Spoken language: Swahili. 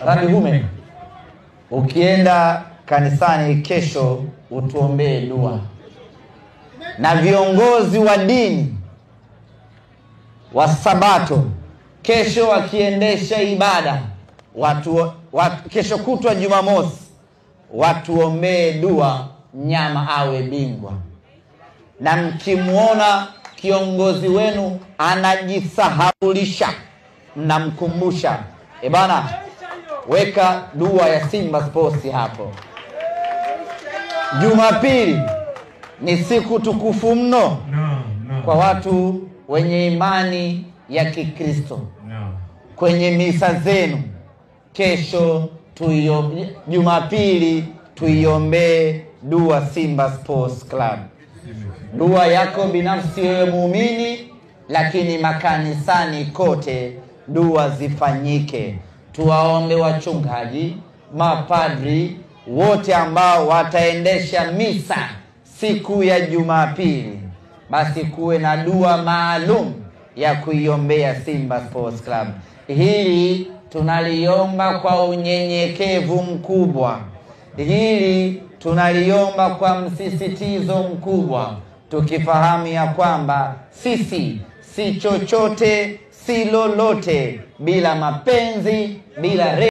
Rabi Hume, ukienda kanisani kesho utuombee dua. Na viongozi wa dini wa Sabato kesho wakiendesha ibada kesho kutwa Jumamosi watuombee dua mnyama awe bingwa. Na mkimuona kiongozi wenu anajisahaulisha, mnamkumbusha, bana, weka dua ya Simba Sports hapo. Jumapili ni siku tukufu mno kwa watu wenye imani ya Kikristo. Kwenye misa zenu kesho Jumapili tuiombee dua Simba Sports Club. Dua yako binafsi wewe muumini, lakini makanisani kote dua zifanyike. Tuwaombe wachungaji, mapadri wote ambao wataendesha misa siku ya Jumapili, basi kuwe na dua maalum ya kuiombea Simba Sports Club. Hili tunaliomba kwa unyenyekevu mkubwa. Hili tunaliomba kwa msisitizo mkubwa, tukifahamu ya kwamba sisi si chochote, si lolote bila mapenzi, bila